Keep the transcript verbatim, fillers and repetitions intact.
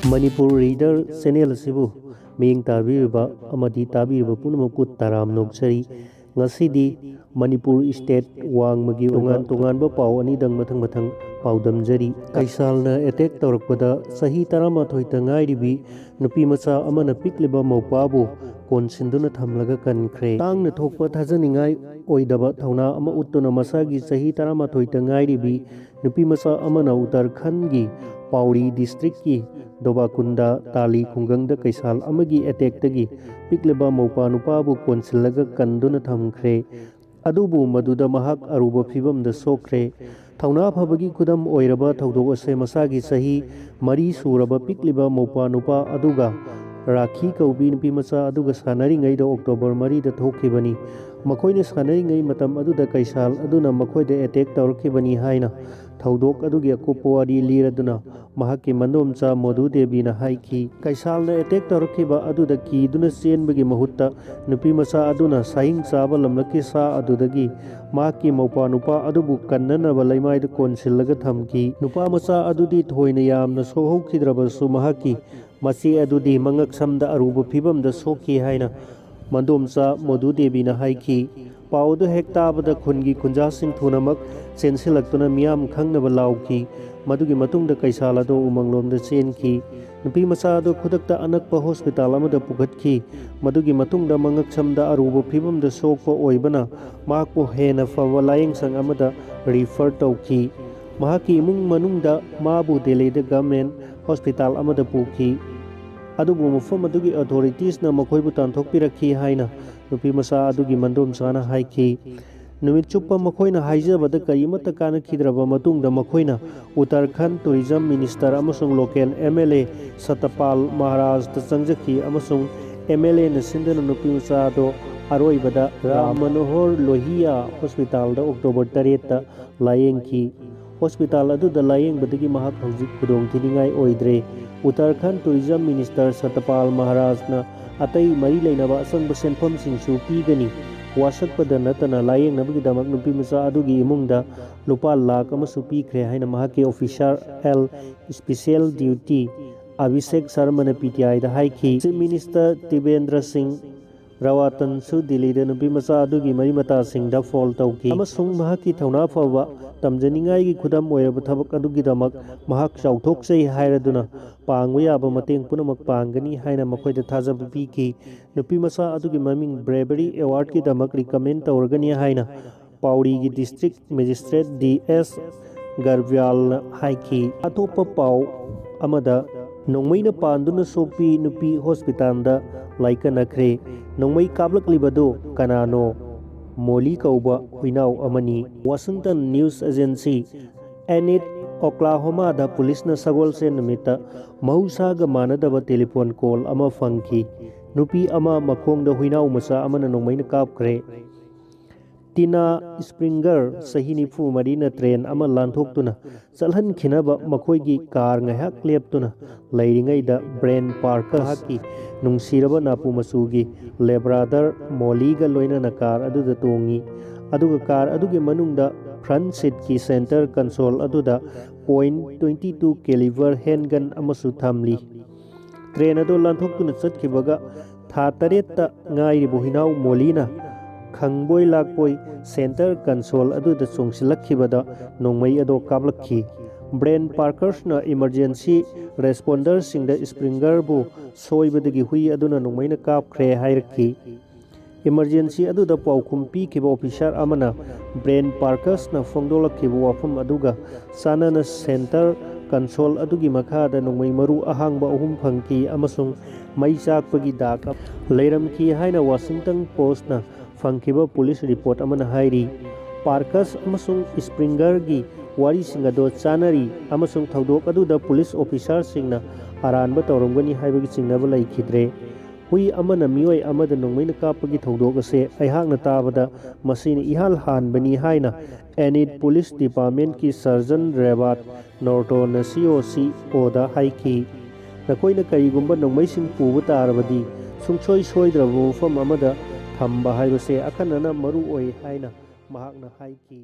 Manipur reader channel ꯑꯁꯤꯕꯨ ꯃꯤꯠꯌꯦꯡ ꯇꯥꯕꯤꯔꯤꯕ ꯑꯃꯗꯤ ꯇꯥꯕꯤꯔꯤꯕ ꯄꯨꯝꯅꯃꯛꯄꯨ ꯇꯔꯥꯝ ꯅꯣꯛꯆꯔꯤ꯫ ꯉꯁꯤꯗꯤ ꯃꯅꯤꯄꯨꯔ ꯁ꯭ꯇꯦꯠ ꯋꯥꯡꯃꯒꯤ ꯑꯣꯏꯕ ꯇꯣꯉꯥꯟ ꯇꯣꯉꯥꯟꯕ ꯄꯥꯎ ꯑꯅꯤꯗꯪ ꯃꯊꯪ ꯃꯊꯪ ꯄꯥꯎꯗꯝꯖꯔꯤ꯫ ꯀꯩꯁꯥꯜꯅ ꯑꯦꯇꯦꯛ ꯇꯧꯔꯛꯄꯗ ꯆꯍꯤ ꯇꯔꯥꯃꯥꯊꯣꯏꯇ ꯉꯥꯏꯔꯤꯕꯤ ꯅꯨꯄꯤ ꯃꯆꯥ ꯑꯃꯅ ꯄꯤꯛꯂꯤꯕ ꯃꯧꯄꯥꯕꯨ ꯀꯣꯟꯁꯤꯟꯗꯨꯅ ꯊꯝꯂꯒ ꯀꯟꯈ꯭ꯔꯦ꯫ ꯇꯥꯡꯅ ꯊꯣꯛꯄ ꯊꯥꯖꯅꯤꯡꯉꯥꯏ ꯑꯣꯏꯗꯕ ꯊꯧꯅꯥ ꯑꯃ ꯎꯠꯇꯨꯅ ꯃꯁꯥꯒꯤ ꯆꯍꯤ ꯇꯔꯥꯃꯥꯊꯣꯏꯇ ꯉꯥꯏꯔꯤꯕꯤ ꯅꯨꯄꯤ ꯃꯆꯥ ꯑꯃꯅ ꯎꯇꯔꯈꯟꯒꯤ ꯄꯥꯎꯔꯤ ꯗꯤꯁꯇ꯭ꯔꯤꯛꯀꯤ ꯗꯣꯕꯥꯀꯨꯟꯗ ꯇꯥꯂꯤ ꯈꯨꯡꯒꯪꯗ ꯀꯩꯁꯥꯜ ꯑꯃꯒꯤ ꯑꯦꯇꯦꯛꯇꯒꯤ ꯄꯤꯛꯂꯤꯕ ꯃꯧꯄꯥ ꯅꯨꯄꯥꯕꯨ ꯀꯣꯟꯁꯤꯜꯂꯒ ꯀꯟꯗꯨꯅ ꯊꯝꯈ꯭ꯔꯦ꯫ ꯑꯗꯨꯕꯨ ꯃꯗꯨꯗ ꯃꯍꯥꯛ ꯑꯔꯨꯕ ꯐꯤꯕꯝꯗ ꯁꯣꯛꯈ꯭ꯔꯦ꯫ ꯊꯧꯅꯥ ꯐꯕꯒꯤ ꯈꯨꯗꯝ ꯑꯣꯏꯔꯕ ꯊꯧꯗꯣꯛ ꯑꯁꯦ ꯃꯁꯥꯒꯤ ꯆꯍꯤ ꯃꯔꯤ ꯁꯨꯔꯕ ꯄꯤꯛꯂꯤꯕ ꯃꯧꯄꯥ ꯅꯨꯄꯥ ꯑꯗꯨꯒ ꯔꯥꯈꯤ ꯀꯧꯕꯤ ꯅꯨꯄꯤ ꯃꯆꯥ ꯑꯗꯨꯒ ꯁꯥꯟꯅꯔꯤꯉꯩꯗ ꯑꯣꯛꯇꯣꯕꯔ ꯃꯔꯤꯗ ꯊꯣꯛꯈꯤꯕꯅꯤ꯫ ꯃꯈꯣꯏꯅ ꯁꯥꯟꯅꯔꯤꯉꯩ ꯃꯇꯝ ꯑꯗꯨꯗ ꯀꯩꯁꯥꯜ ꯑꯗꯨꯅ ꯃꯈꯣꯏꯗ ꯑꯦꯇꯦꯛ ꯇꯧꯔꯛꯈꯤꯕꯅꯤ ꯍꯥꯏꯅ ꯊꯧꯗꯣꯛ ꯑꯗꯨꯒꯤ ꯑꯀꯨꯞꯄ ꯋꯥꯔꯤ ꯂꯤꯔꯗꯨꯅ ꯃꯍꯥꯛꯀꯤ ꯃꯗꯣꯝꯆꯥ ꯃꯣꯗꯨ ꯗꯦꯕꯤꯅ ꯍꯥꯏꯈꯤ꯫ ꯀꯩꯁꯥꯜꯅ ꯑꯦꯇꯦꯛ ꯇꯧꯔꯛꯈꯤꯕ ꯑꯗꯨꯗ ꯀꯤꯗꯨꯅ ꯆꯦꯟꯕꯒꯤ ꯃꯍꯨꯠꯇ ꯅꯨꯄꯤ ꯃꯆꯥ ꯑꯗꯨꯅ ꯁꯥꯍꯤꯡ ꯆꯥꯕ ꯂꯝꯂꯛꯀꯤ ꯁꯥ ꯑꯗꯨꯗꯒꯤ ꯃꯍꯥꯛꯀꯤ ꯃꯧꯄꯥ ꯅꯨꯄꯥ ꯑꯗꯨꯕꯨ ꯀꯟꯅꯅꯕ ꯂꯩꯃꯥꯏꯗ ꯀꯣꯟꯁꯤꯜꯂꯒ ꯊꯝꯈꯤ꯫ ꯅꯨꯄꯥ ꯃꯆꯥ ꯑꯗꯨꯗꯤ ꯊꯣꯏꯅ ꯌꯥꯝꯅ ꯁꯣꯛꯍꯧꯈꯤꯗ꯭ꯔꯕꯁꯨ ꯃꯍꯥꯛꯀꯤ ꯃꯆꯦ ꯑꯗꯨꯗꯤ ꯃꯉꯛ ꯁꯝꯗ ꯑꯔꯨꯕ ꯐꯤꯕꯝꯗ ꯁꯣꯛꯈꯤ ꯍꯥꯏꯅ ꯃꯗꯣꯝꯆꯥ ꯃꯣꯗꯨ ꯗꯦꯕꯤꯅ ꯍꯥꯏꯈꯤ꯫ ꯄꯥꯎ ꯑꯗꯨ ꯍꯦꯛ ꯇꯥꯕꯗ ꯈꯨꯟꯒꯤ ꯈꯨꯟꯖꯥꯁꯤꯡ ꯊꯨꯅꯃꯛ ꯆꯦꯟꯁꯤꯜꯂꯛꯇꯨꯅ ꯃꯤꯌꯥꯝ ꯈꯪꯅꯕ ꯂꯥꯎꯈꯤ꯫ ꯃꯗꯨꯒꯤ ꯃꯇꯨꯡꯗ ꯀꯩꯁꯥꯜ ꯑꯗꯨ ꯎꯃꯪꯂꯣꯝꯗ ꯆꯦꯟꯈꯤ꯫ ꯅꯨꯄꯤ ꯃꯆꯥ ꯑꯗꯨ ꯈꯨꯗꯛꯇ ꯑꯅꯛꯄ ꯍꯣꯁꯄꯤꯇꯥꯜ ꯑꯃꯗ ꯄꯨꯈꯠꯈꯤ꯫ ꯃꯗꯨꯒꯤ ꯃꯇꯨꯡꯗ ꯃꯉꯛꯁꯝꯗ ꯑꯔꯨꯕ ꯐꯤꯕꯝꯗ ꯁꯣꯛꯄ ꯑꯣꯏꯕꯅ ꯃꯍꯥꯛꯄꯨ ꯍꯦꯟꯅ ꯐꯕ ꯂꯥꯌꯦꯡꯁꯪ ꯑꯃꯗ ꯔꯤꯐꯔ ꯇꯧꯈꯤ꯫ ꯃꯍꯥꯛꯀꯤ ꯏꯃꯨꯡ ꯃꯅꯨꯡꯗ ꯃꯥꯕꯨ ꯗꯦꯜꯂꯤꯗ ꯒꯚꯔꯟꯃꯦꯟꯠ ꯍꯣꯁꯄꯤꯇꯥꯜ ꯑꯃꯗ ꯄꯨꯈꯤ꯫ ꯑꯗꯨꯕꯨ ꯃꯐꯝ ꯑꯗꯨꯒꯤ ꯑꯣꯊꯣꯔꯤꯇꯤꯁꯅ ꯃꯈꯣꯏꯕꯨ ꯇꯥꯟꯊꯣꯛꯄꯤꯔꯛꯈꯤ ꯍꯥꯏꯅ ꯅꯨꯄꯤ ꯃꯆꯥ ꯑꯗꯨꯒꯤ ꯃꯗꯣꯝꯆꯥꯅ ꯍꯥꯏꯈꯤ꯫ ꯅꯨꯃꯤꯠ ꯆꯨꯞꯄ ꯃꯈꯣꯏꯅ ꯍꯥꯏꯖꯕꯗ ꯀꯔꯤꯃꯠꯇ ꯀꯥꯟꯅꯈꯤꯗ꯭ꯔꯕ ꯃꯇꯨꯡꯗ ꯃꯈꯣꯏꯅ ꯎꯇꯔꯈꯟꯗ ꯇꯨꯔꯤꯖꯝ ꯃꯤꯅꯤꯁꯇꯔ ꯑꯃꯁꯨꯡ ꯂꯣꯀꯦꯜ ꯑꯦꯝ ꯑꯦꯜ ꯑꯦ ꯁꯇꯄꯥꯜ ꯃꯍꯥꯔꯥꯖꯇ ꯆꯪꯖꯈꯤ ꯑꯃꯁꯨꯡ ꯑꯦꯝ ꯑꯦꯜ ꯑꯦꯅ ꯁꯤꯟꯗꯨꯅ ꯅꯨꯄꯤ ꯃꯆꯥ ꯑꯗꯣ ꯑꯔꯣꯏꯕꯗ ꯔꯥꯝ ꯃꯅꯣꯍꯔ ꯂꯣꯍꯤꯌꯥ ꯍꯣꯁꯄꯤꯇꯥꯜꯗ ꯑꯣꯛꯇꯣꯕꯔ ꯇꯔꯦꯠꯇ ꯂꯥꯌꯦꯡꯈꯤ꯫ ꯍꯣꯁꯄꯤꯇꯥꯜ ꯑꯗꯨꯗ ꯂꯥꯌꯦꯡꯕꯗꯒꯤ ꯃꯍꯥꯛ ꯍꯧꯖꯤꯛ ꯈꯨꯗꯣꯡꯊꯤꯅꯤꯡꯉꯥꯏ ꯑꯣꯏꯗ꯭ꯔꯦ꯫ ꯎꯇꯔꯈꯟꯗ ꯇꯨꯔꯤꯖꯝ ꯃꯤꯅꯤꯁꯇꯔ ꯁꯇꯄꯥꯜ ꯃꯍꯥꯔꯥꯖꯅ ꯑꯇꯩ ꯃꯔꯤ ꯂꯩꯅꯕ ꯑꯆꯪꯕ ꯁꯦꯟꯐꯝꯁꯤꯡꯁꯨ ꯄꯤꯒꯅꯤ꯫ ꯋꯥꯁꯛꯄꯗ ꯅꯠꯇꯅ ꯂꯥꯌꯦꯡꯅꯕꯒꯤꯗꯃꯛ ꯅꯨꯄꯤ ꯃꯆꯥ ꯑꯗꯨꯒꯤ ꯏꯃꯨꯡꯗ ꯂꯨꯄꯥ ꯂꯥꯈ ꯑꯃꯁꯨ ꯄꯤꯈ꯭ꯔꯦ ꯍꯥꯏꯅ ꯃꯍꯥꯛꯀꯤ officer on special duty Abhishek ꯁꯔꯃꯅ ꯄꯤ ꯇꯤ ꯑꯥꯏꯗ ꯍꯥꯏꯈꯤ꯫ ꯆꯤꯐ ꯃꯤꯅꯤꯁꯇꯔ ꯇꯤꯕꯦꯟꯗ꯭ꯔ ꯁꯤꯡ ꯔꯋꯥꯇꯟꯁꯨ ꯗꯤꯜꯂꯤꯗ ꯅꯨꯄꯤ ꯃꯆꯥ ꯑꯗꯨꯒꯤ ꯃꯔꯤ ꯃꯇꯥꯁꯤꯡꯗ ꯐꯣꯟ ꯇꯧꯈꯤ ꯑꯃꯁꯨꯡ ꯃꯍꯥꯛꯀꯤ ꯊꯧꯅꯥ ꯐꯕ, ꯇꯝꯖꯅꯤꯡꯉꯥꯏꯒꯤ ꯈꯨꯗꯝ ꯑꯣꯏꯔꯕ ꯊꯕꯛ ꯑꯗꯨꯒꯤꯗꯃꯛ ꯃꯍꯥꯛ ꯆꯥꯎꯊꯣꯛꯆꯩ ꯍꯥꯏꯔꯗꯨꯅ ꯄꯥꯡꯕ ꯌꯥꯕ ꯃꯇꯦꯡ ꯄꯨꯝꯅꯃꯛ ꯄꯥꯡꯒꯅꯤ ꯍꯥꯏꯅ ꯃꯈꯣꯏꯗ ꯊꯥꯖꯕ ꯄꯤꯈꯤ꯫ ꯅꯨꯄꯤ ꯃꯆꯥ ꯑꯗꯨꯒꯤ ꯃꯃꯤꯡ ꯕ꯭ꯔꯦꯕꯔꯤ ꯑꯦꯋꯥꯔꯗꯀꯤꯗꯃꯛ ꯔꯤꯀꯃꯦꯟ ꯇꯧꯔꯒꯅꯤ ꯍꯥꯏꯅ ꯄꯥꯎꯔꯤꯒꯤ ꯗꯤꯁꯇ꯭ꯔꯤꯛ ꯃꯦꯖꯤꯁꯇ꯭ꯔꯦꯠ ꯗꯤ ꯑꯦꯁ ꯒꯔꯕ꯭ꯌꯥꯜꯅ ꯍꯥꯏꯈꯤ꯫ ꯑꯇꯣꯞꯄ ꯄꯥꯎ ꯑꯃꯗ, ꯅꯣꯡꯃꯩꯅ ꯄꯥꯟꯗꯨꯅ ꯁꯣꯛꯄꯤ ꯅꯨꯄꯤ ꯍꯣꯁꯄꯤꯇꯥꯜꯗ ꯂꯥꯏꯀꯠꯅꯈ꯭ꯔꯦ꯫ ꯅꯣꯡꯃꯩ ꯀꯥꯞꯂꯛꯂꯤꯕꯗꯨ ꯀꯅꯥꯅꯣ? ꯃꯣꯂꯤ ꯀꯧꯕ ꯍꯨꯏꯅꯥꯎ ꯑꯃꯅꯤ꯫ Washington news agency. ꯑꯦꯅꯤꯠ, ꯑꯣꯀ꯭ꯂꯥꯍꯣꯃꯥꯗ ꯄꯨꯂꯤꯁꯅ ꯁꯒꯣꯜꯁꯦꯟ ꯅꯨꯃꯤꯠꯇ ꯃꯍꯧꯁꯥꯒ ꯃꯥꯟꯅꯗꯕ ꯇꯦꯂꯤꯐꯣꯟ ꯀꯣꯜ ꯑꯃ ꯐꯪꯈꯤ꯫ ꯅꯨꯄꯤ ꯑꯃ ꯃꯈꯣꯡꯗ ꯍꯨꯏꯅꯥꯎ ꯃꯆꯥ ꯑꯃꯅ ꯅꯣꯡꯃꯩꯅ ꯀꯥꯞꯈ꯭ꯔꯦ꯫ ꯇꯤꯅꯥ ꯁ꯭ꯄ꯭ꯔꯤꯡꯒꯔ, ꯆꯍꯤ ꯅꯤꯐꯨ ꯃꯔꯤꯅ ꯇ꯭ꯔꯦꯟ ꯑꯃ ꯂꯥꯟꯊꯣꯛꯇꯨꯅ ꯆꯠꯍꯟꯈꯤꯅꯕ ꯃꯈꯣꯏꯒꯤ ꯀꯥꯔ ꯉꯥꯏꯍꯥꯛ ꯂꯦꯞꯇꯨꯅ ꯂꯩꯔꯤꯉꯩꯗ ꯕ꯭ꯔꯦꯟ ꯄꯥꯔꯀꯔ ꯃꯍꯥꯛꯀꯤ ꯅꯨꯡꯁꯤꯔꯕ ꯅꯥꯄꯨ ꯃꯆꯨꯒꯤ ꯂꯦꯕ꯭ꯔꯥꯗꯔ ꯃꯣꯂꯤꯒ ꯂꯣꯏꯅꯅ ꯀꯥꯔ ꯑꯗꯨꯗ ꯇꯣꯡꯉꯤ꯫ ꯑꯗꯨꯒ ꯀꯥꯔ ꯑꯗꯨꯒꯤ ꯃꯅꯨꯡꯗ ꯐ꯭ꯔꯟꯠ ꯁꯤꯠꯀꯤ ꯁꯦꯟꯇꯔ ꯀꯟꯁꯣꯜ ꯑꯗꯨꯗ ꯄꯣꯏꯟꯠ ꯇ꯭ꯋꯦꯟꯇꯤ ꯇꯨ ꯀꯦꯂꯤꯕꯔ ꯍꯦꯟꯒꯟ ꯑꯃꯁꯨ ꯊꯝꯂꯤ꯫ ꯇ꯭ꯔꯦꯟ ꯑꯗꯨ ꯂꯥꯟꯊꯣꯛꯇꯨꯅ ꯆꯠꯈꯤꯕꯒ ꯊꯥ ꯇꯔꯦꯠꯇ ꯉꯥꯏꯔꯤꯕ ꯍꯨꯏꯅꯥꯎ ꯃꯣꯂꯤꯅ ꯈꯪꯕꯣꯏ ꯂꯥꯛꯄꯣꯏ ꯁꯦꯟꯇꯔ ꯀꯟꯁꯣꯜ ꯑꯗꯨꯗ ꯆꯣꯡꯁꯤꯜꯂꯛꯈꯤꯕꯗ ꯅꯣꯡꯃꯩ ꯑꯗꯣ ꯀꯥꯞꯂꯛꯈꯤ꯫ ꯕ꯭ꯔꯦꯟ ꯄꯥꯔꯀꯔꯁꯅ ꯏꯃꯔꯖꯦꯟꯁꯤ ꯔꯦꯁꯄꯣꯟꯗꯔꯁꯤꯡꯗ ꯁ꯭ꯄ꯭ꯔꯤꯡꯒꯔꯕꯨ ꯁꯣꯏꯕꯗꯒꯤ ꯍꯨꯏ ꯑꯗꯨꯅ ꯅꯣꯡꯃꯩꯅ ꯀꯥꯞꯈ꯭ꯔꯦ ꯍꯥꯏꯔꯛꯈꯤ꯫ ꯏꯃꯔꯖꯦꯟꯁꯤ ꯑꯗꯨꯗ ꯄꯥꯎꯈꯨꯝ ꯄꯤꯈꯤꯕ ꯑꯣꯐꯤꯁꯥꯔ ꯑꯃꯅ ꯕ꯭ꯔꯦꯟ ꯄꯥꯔꯀꯔꯁꯅ ꯐꯣꯡꯗꯣꯛꯂꯛꯈꯤꯕ ꯋꯥꯐꯝ ꯑꯗꯨꯒ ꯆꯥꯟꯅꯅ ꯁꯦꯟꯇꯔ ꯀꯟꯁꯣꯜ ꯑꯗꯨꯒꯤ ꯃꯈꯥꯗ ꯅꯣꯡꯃꯩ ꯃꯔꯨ ꯑꯍꯥꯡꯕ ꯑꯍꯨꯝ ꯐꯪꯈꯤ ꯑꯃꯁꯨꯡ ꯃꯩ ꯆꯥꯛꯄꯒꯤ ꯗꯥꯛ ꯑꯃ ꯂꯩꯔꯝꯈꯤ ꯍꯥꯏꯅ ꯋꯥꯁꯤꯡꯇꯟ ꯄꯣꯁ꯭ꯠꯅ ꯐꯪꯈꯤꯕ ꯄꯨꯂꯤꯁ ꯔꯤꯄꯣꯔꯠ ꯑꯃꯅ ꯍꯥꯏꯔꯤ꯫ ꯄꯥꯔꯀꯁ ꯑꯃꯁꯨꯡ ꯁ꯭ꯄ꯭ꯔꯤꯡꯒꯔꯒꯤ ꯋꯥꯔꯤꯁꯤꯡ ꯑꯗꯨ ꯆꯥꯅꯔꯤ ꯑꯃꯁꯨꯡ ꯊꯧꯗꯣꯛ ꯑꯗꯨꯗ ꯄꯨꯂꯤꯁ ꯑꯣꯐꯤꯁꯥꯔꯁꯤꯡꯅ ꯑꯔꯥꯟꯕ ꯇꯧꯔꯝꯒꯅꯤ ꯍꯥꯏꯕꯒꯤ ꯆꯤꯡꯅꯕ ꯂꯩꯈꯤꯗ꯭ꯔꯦ꯫ ꯍꯨꯏ ꯑꯃꯅ ꯃꯤꯑꯣꯏ ꯑꯃꯗ ꯅꯣꯡꯃꯩꯅ ꯀꯥꯞꯄꯒꯤ ꯊꯧꯗꯣꯛ ꯑꯁꯦ ꯑꯩꯍꯥꯛꯅ ꯇꯥꯕꯗ ꯃꯁꯤꯅ ꯏꯍꯥꯟ ꯍꯥꯟꯕꯅꯤ ꯍꯥꯏꯅ ꯑꯦꯅꯤꯠ ꯄꯨꯂꯤꯁ ꯗꯤꯄꯥꯔꯠꯃꯦꯟꯠꯀꯤ ꯁꯔꯖꯟ ꯔꯦꯕꯥꯠ ꯅꯣꯔꯇꯣꯅ ꯁꯤ ꯑꯣ ꯁꯤ ꯑꯣꯗ ꯍꯥꯏꯈꯤ꯫ ꯅꯈꯣꯏꯅ ꯀꯔꯤꯒꯨꯝꯕ ꯅꯣꯡꯃꯩꯁꯤꯡ ꯄꯨꯕ ꯇꯥꯔꯕꯗꯤ ꯁꯨꯡꯁꯣꯏ ꯁꯣꯏꯗ꯭ꯔꯕ ꯃꯐꯝ ꯑꯃꯗ ꯊꯝꯕ ꯍꯥꯏꯕꯁꯦ ꯑꯈꯟꯅꯅ ꯃꯔꯨ ꯑꯣꯏ ꯍꯥꯏꯅ ꯃꯍꯥꯛꯅ ꯍꯥꯏꯈꯤ꯫